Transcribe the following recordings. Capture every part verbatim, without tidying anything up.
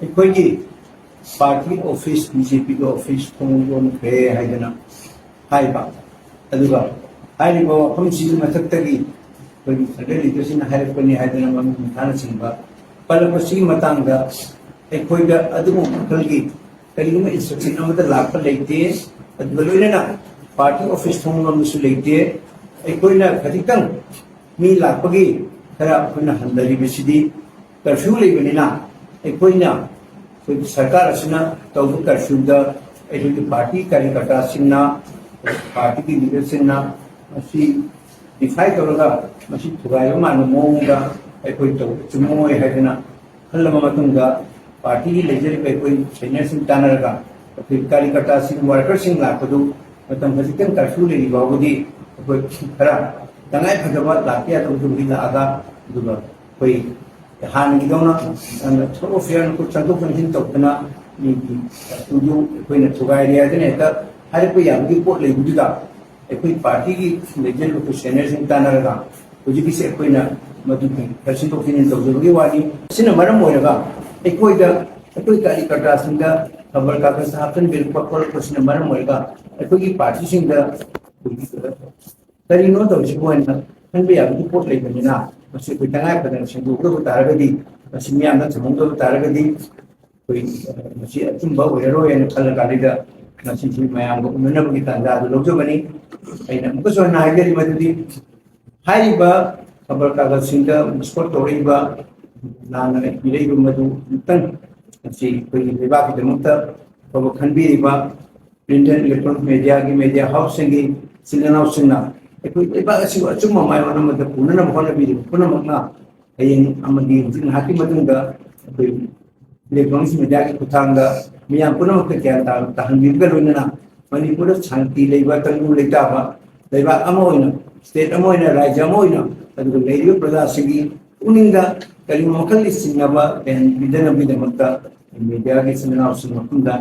ꯑꯩꯈꯣꯏꯒꯤ party office, B J ꯄꯤꯒꯤ office ꯊꯣꯡ ꯂꯣꯟꯈ꯭ꯔꯦ ꯍꯥꯏꯗꯅ ꯍꯥꯏꯕ, ꯑꯗꯨꯒ ꯍꯥꯏꯔꯤꯕ ꯋꯥꯐꯝꯁꯤꯒꯤ ꯃꯊꯛꯇꯒꯤ ꯑꯩꯈꯣꯏꯒꯤ ꯐꯦꯗꯔꯦꯜ ꯂꯤꯗꯔꯁꯤꯡꯅ ꯍꯥꯏꯔꯛꯄꯅꯤ ꯍꯥꯏꯗꯅ ꯃꯃꯤꯡ ꯃꯊꯥꯅꯆꯤꯡꯕ ꯄꯜꯂꯛꯄꯁꯤꯒꯤ ꯃꯇꯥꯡꯗ ꯑꯩꯈꯣꯏꯗ ꯑꯗꯨꯒꯨꯝꯕ ꯃꯈꯜꯒꯤ ꯀꯔꯤꯒꯨꯝꯕ ꯏꯟꯁꯇ꯭ꯔꯛꯁꯟ ꯑꯃꯠꯇ ꯂꯥꯛꯄ ꯂꯩꯇꯦ꯫ ꯑꯗꯨꯒ ꯂꯣꯏꯅꯅ ꯄꯥꯔꯇꯤ ꯑꯣꯐꯤꯁ ꯊꯣꯡ ꯂꯣꯟꯕꯁꯨ ꯂꯩꯇꯦ꯫ ꯑꯩꯈꯣꯏꯅ ꯈꯖꯤꯛꯇꯪ ꯃꯤ ꯂꯥꯛꯄꯒꯤ ꯈꯔ ꯑꯩꯈꯣꯏꯅ ꯍꯟꯊꯔꯤꯕꯁꯤꯗꯤ ꯀꯔꯐ꯭ꯌꯨ ꯂꯩꯕꯅꯤꯅ ꯑꯩꯈꯣꯏꯅ, ꯑꯩꯈꯣꯏꯒꯤ ꯁꯔꯀꯥꯔ ꯑꯁꯤꯅ ꯇꯧꯕ ꯀꯔꯐ꯭ꯌꯨꯗ ꯑꯩꯈꯣꯏꯒꯤ ꯄꯥꯔꯇꯤ ꯀꯥꯔꯌꯀꯔꯇꯥꯁꯤꯡꯅ, ꯄꯥꯔꯇꯤꯒꯤ ꯂꯤꯗꯔꯁꯤꯡꯅ ꯃꯁꯤ ꯗꯤꯐꯥꯏ ꯇꯧꯔꯒ ꯃꯁꯤ ꯊꯨꯒꯥꯏꯕ ꯃꯥꯟꯕ ꯃꯑꯣꯡꯗ ꯑꯩꯈꯣꯏ ꯇꯧꯕ ꯆꯨꯝꯃꯣꯏ ꯍꯥꯏꯗꯅ ꯈꯜꯂꯕ ꯃꯇꯨꯡꯗ ꯄꯥꯔꯇꯤꯒꯤ ꯂꯩꯖꯔꯤꯕ ꯑꯩꯈꯣꯏ ꯁꯦꯅꯤꯌꯔꯁꯤꯡ ꯇꯥꯟꯅꯔꯒ ꯑꯩꯈꯣꯏ ꯀꯥꯔꯌꯀꯔꯇꯥꯁꯤꯡ, ꯋꯥꯔꯀꯔꯁꯤꯡ ꯂꯥꯛꯄꯗꯨ ꯃꯇꯝ ꯈꯖꯤꯛꯇꯪ ꯀꯔꯐ꯭ꯌꯨ ꯂꯩꯔꯤ ꯐꯥꯎꯕꯗꯤ ꯑꯩꯈꯣꯏ ꯈꯔ ꯇꯉꯥꯏ ꯐꯗꯕ ꯂꯥꯛꯄ ꯌꯥꯗꯕꯗꯨꯕꯨꯗꯤ ꯂꯥꯛꯑꯒ ꯑꯗꯨꯒ ꯑꯩꯈꯣꯏ ꯍꯥꯟꯅꯒꯤꯗꯧꯅ ꯊꯕꯛ ꯐꯤꯌꯥꯔ ꯆꯪꯊꯣꯛ ꯆꯪꯁꯤꯟ ꯇꯧꯗꯅ ꯃꯤꯒꯤ ꯀꯔꯐ꯭ꯌꯨꯗꯨ ꯑꯩꯈꯣꯏꯅ ꯊꯨꯒꯥꯏꯔꯦ ꯍꯥꯏꯗꯅ ꯍꯦꯛꯇ ꯍꯥꯏꯔꯛꯄ ꯌꯥꯕꯒꯤ ꯄꯣꯠ ꯂꯩꯕꯗꯨꯗ ꯑꯩꯈꯣꯏ ꯄꯥꯔꯇꯤꯒꯤ ꯂꯩꯖꯔꯤꯕ ꯑꯩꯈꯣꯏ ꯁꯦꯅꯤꯌꯔꯁꯤꯡ ꯇꯥꯟꯅꯔꯒ ꯍꯧꯖꯤꯛꯀꯤꯁꯦ ꯑꯩꯈꯣꯏꯅ ꯃꯗꯨꯒꯤ ꯈꯔ ꯁꯤꯟꯗꯣꯛ ꯁꯤꯟꯖꯤꯟ ꯇꯧꯖꯕꯒꯤ ꯋꯥꯅꯤ꯫ ꯑꯁꯤꯅ ꯃꯔꯝ ꯑꯣꯏꯔꯒ ꯑꯩꯈꯣꯏꯗ, ꯑꯩꯈꯣꯏ ꯀꯥꯔꯌꯀꯔꯇꯥꯁꯤꯡꯗ ꯈꯕꯔ ꯀꯥꯒꯖ ꯍꯥꯞꯆꯤꯟꯕꯤꯔꯛꯄ ꯈꯣꯠꯂꯛꯄꯁꯤꯅ ꯃꯔꯝ ꯑꯣꯏꯔꯒ ꯑꯩꯈꯣꯏꯒꯤ ꯄꯥꯔꯇꯤꯁꯤꯡꯗ ꯀꯔꯤꯅꯣ ꯇꯧꯔꯤꯁꯤꯕꯨ ꯍꯥꯏꯅ ꯈꯟꯕ ꯌꯥꯕꯒꯤ ꯄꯣꯠ ꯂꯩꯕꯅꯤꯅ ꯃꯁꯤ ꯑꯩꯈꯣꯏ ꯇꯉꯥꯏ ꯐꯗꯅ ꯁꯦꯡꯗꯣꯛꯀꯗꯕ ꯇꯥꯔꯒꯗꯤ, ꯃꯁꯤ ꯃꯤꯌꯥꯝꯗ ꯊꯝꯍꯧꯗꯕ ꯇꯥꯔꯒꯗꯤ ꯑꯩꯈꯣꯏ ꯃꯁꯤ ꯑꯆꯨꯝꯕ ꯑꯣꯏꯔꯔꯣꯏ ꯍꯥꯏꯅ ꯈꯜꯂ ꯀꯥꯟꯗ ꯃꯁꯤꯁꯤ ꯃꯌꯥꯝꯒ ꯎꯅꯅꯕꯒꯤ ꯇꯥꯟꯖꯥ ꯑꯗꯨ ꯂꯧꯖꯕꯅꯤ꯫ ꯑꯩꯅ ꯑꯃꯨꯛꯀꯁꯨ ꯍꯟꯅ ꯍꯥꯏꯖꯔꯤ ꯃꯗꯨꯗꯤ ꯍꯥꯏꯔꯤꯕ ꯈꯕꯔ ꯀꯥꯒꯖꯁꯤꯡꯗ ꯃꯤꯁꯀꯣꯠ ꯇꯧꯔꯛꯏꯕ, ꯂꯥꯟꯅ ꯏꯔꯛꯏꯕ ꯃꯗꯨ ꯑꯃꯨꯛꯇꯪ ꯃꯁꯤ ꯑꯩꯈꯣꯏꯒꯤ ꯂꯩꯕꯥꯛꯀꯤꯗꯃꯛꯇ ꯑꯐꯕ ꯈꯟꯕꯤꯔꯤꯕ print and electronic mediaꯒꯤ media houseꯁꯤꯡꯒꯤ ꯏꯆꯤꯜ ꯏꯅꯥꯎꯁꯤꯡꯅ ꯑꯩꯈꯣꯏ ꯂꯩꯕꯥꯛ ꯑꯁꯤꯕꯨ ꯑꯆꯨꯝꯕ ꯃꯥꯏꯑꯣꯟ ꯑꯃꯗ ꯄꯨꯅꯅꯕ ꯍꯣꯠꯅꯕꯤꯔꯤꯕ ꯄꯨꯝꯅꯃꯛꯅ ꯍꯌꯦꯡ ꯑꯃꯗꯤ ꯍꯧꯖꯤꯛ ꯉꯥꯏꯍꯥꯛꯀꯤ ꯃꯇꯨꯡꯗ ꯑꯩꯈꯣꯏ electronic mediaꯒꯤ ꯈꯨꯠꯊꯥꯡꯗ ꯃꯤꯌꯥꯝ ꯄꯨꯝꯅꯃꯛꯇ ꯒ꯭ꯌꯥꯟ ꯇꯥ-, ꯇꯥꯍꯟꯕꯤꯕꯒ ꯂꯣꯏꯅꯅ ꯃꯅꯤꯄꯨꯔꯗ ꯁꯥꯟꯇꯤ ꯂꯩꯕ, ꯇꯪꯗꯨ ꯂꯩꯇꯥꯕ ꯂꯩꯕꯥꯛ ꯑꯃ ꯑꯣꯏꯅ, state ꯑꯃ ꯑꯣꯏꯅ, ꯔꯥꯖ꯭ꯌ ꯑꯃ ꯑꯣꯏꯅ, ꯑꯗꯨꯒ ꯂꯩꯔꯤꯕ ꯄ꯭ꯔꯖꯥꯁꯤꯡꯒꯤ ꯄꯨꯛꯅꯤꯡꯗ ꯀꯔꯤꯒꯨꯝꯕ ꯃꯈꯜꯒꯤ ꯆꯤꯡꯅꯕ ꯂꯩꯍꯟꯕꯤꯗꯅꯕꯒꯤꯗꯃꯛꯇ mediaꯒꯤ ꯏꯆꯤꯜ ꯏꯅꯥꯎꯁꯤꯡ ꯃꯐꯝꯗ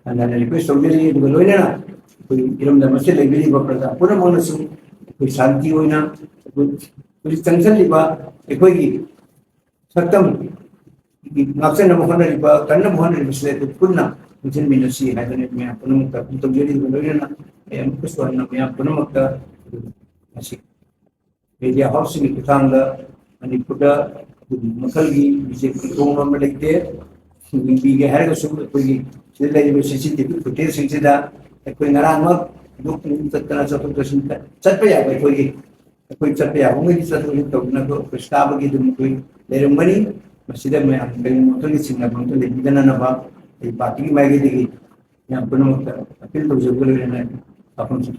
ꯍꯟꯅ ꯍꯟꯅ request ꯇꯧꯖꯔꯤ꯫ ꯑꯗꯨꯒ ꯂꯣꯏꯅꯅ ꯑꯩꯈꯣꯏ ꯏꯔꯝꯗꯝ ꯑꯁꯤꯗ ꯂꯩꯕꯤꯔꯤꯕ ꯄ꯭ꯔꯖꯥ ꯄꯨꯝꯅꯃꯛꯅꯁꯨ ꯑꯩꯈꯣꯏ ꯁꯥꯟꯇꯤ ꯑꯣꯏꯅ ꯑꯩꯈꯣꯏ ꯍꯧꯖꯤꯛ ꯆꯪꯁꯤꯜꯂꯤꯕ ꯑꯩꯈꯣꯏꯒꯤ ꯁꯛꯇꯝ ꯉꯥꯛꯆꯅꯕ ꯍꯣꯠꯅꯔꯤꯕ, ꯀꯟꯅꯕ ꯍꯣꯠꯅꯔꯤꯕꯁꯤꯗ ꯑꯩꯈꯣꯏ ꯄꯨꯟꯅ ꯄꯨꯟꯁꯤꯟꯃꯤꯟꯅꯁꯤ ꯍꯥꯏꯗꯅ ꯃꯌꯥꯝ ꯄꯨꯝꯅꯃꯛꯇ ꯑꯗꯨꯝ ꯇꯧꯖꯔꯤꯕ꯫ ꯂꯣꯏꯅꯅ ꯑꯩ ꯑꯃꯨꯛꯀꯁꯨ ꯍꯟꯅ ꯃꯌꯥꯝ ꯄꯨꯝꯅꯃꯛꯇ ꯉꯁꯤ ꯃꯦꯗꯤꯌꯥ ꯍꯥꯎꯁꯁꯤꯡꯒꯤ ꯈꯨꯠꯊꯥꯡꯗ ꯃꯅꯤꯄꯨꯔꯗ ꯑꯗꯨꯒꯨꯝꯕ ꯃꯈꯜꯒꯤ ꯃꯤꯖꯦꯜ ꯊꯣꯡꯕ ꯑꯃ ꯂꯩꯇꯦ꯫ ꯌꯦꯡꯕꯤꯒꯦ ꯍꯥꯏꯔꯒꯁꯨ ꯑꯩꯈꯣꯏꯒꯤ ꯁꯤꯗ ꯂꯩꯔꯤꯕ ꯁꯤ ꯁꯤ ꯇꯤ ꯚꯤ ꯐꯨꯇꯦꯖꯁꯤꯡꯁꯤꯗ ꯑꯩꯈꯣꯏ ꯉꯔꯥꯡꯃꯛ ꯌꯣꯛ ꯆꯠꯇꯅ ꯆꯠꯊꯣꯛ ꯆꯠꯁꯤꯟ ꯆꯠꯄ ꯌꯥꯕ ꯑꯩꯈꯣꯏꯒꯤ ꯑꯩꯈꯣꯏ ꯆꯠꯄ ꯌꯥꯕꯉꯩꯗꯤ ꯆꯠꯊꯣꯛ ꯆꯠꯁꯤꯟ ꯇꯧꯗꯅ ꯑꯩꯈꯣꯏ ꯑꯣꯐꯤꯁ ꯀꯥꯕꯒꯤ ꯑꯗꯨꯝ ꯑꯩꯈꯣꯏ ꯂꯩꯔꯝꯒꯅꯤ꯫ ꯃꯁꯤꯗ ꯃꯌꯥꯝ ꯀꯔꯤꯒꯨꯝꯕ ꯃꯈꯜꯒꯤ ꯆꯤꯡꯅꯕ ꯑꯃꯠꯇ ꯂꯩꯕꯤꯗꯅꯅꯕ ꯑꯩ ꯄꯥꯔꯇꯤꯒꯤ ꯃꯥꯏꯀꯩꯗꯒꯤ ꯃꯌꯥꯝ ꯄꯨꯝꯅꯃꯛꯇ ꯑꯄꯤꯜ ꯇꯧꯖꯕꯒ ꯂꯣꯏꯅꯅ ꯋꯥꯐꯝꯁꯤ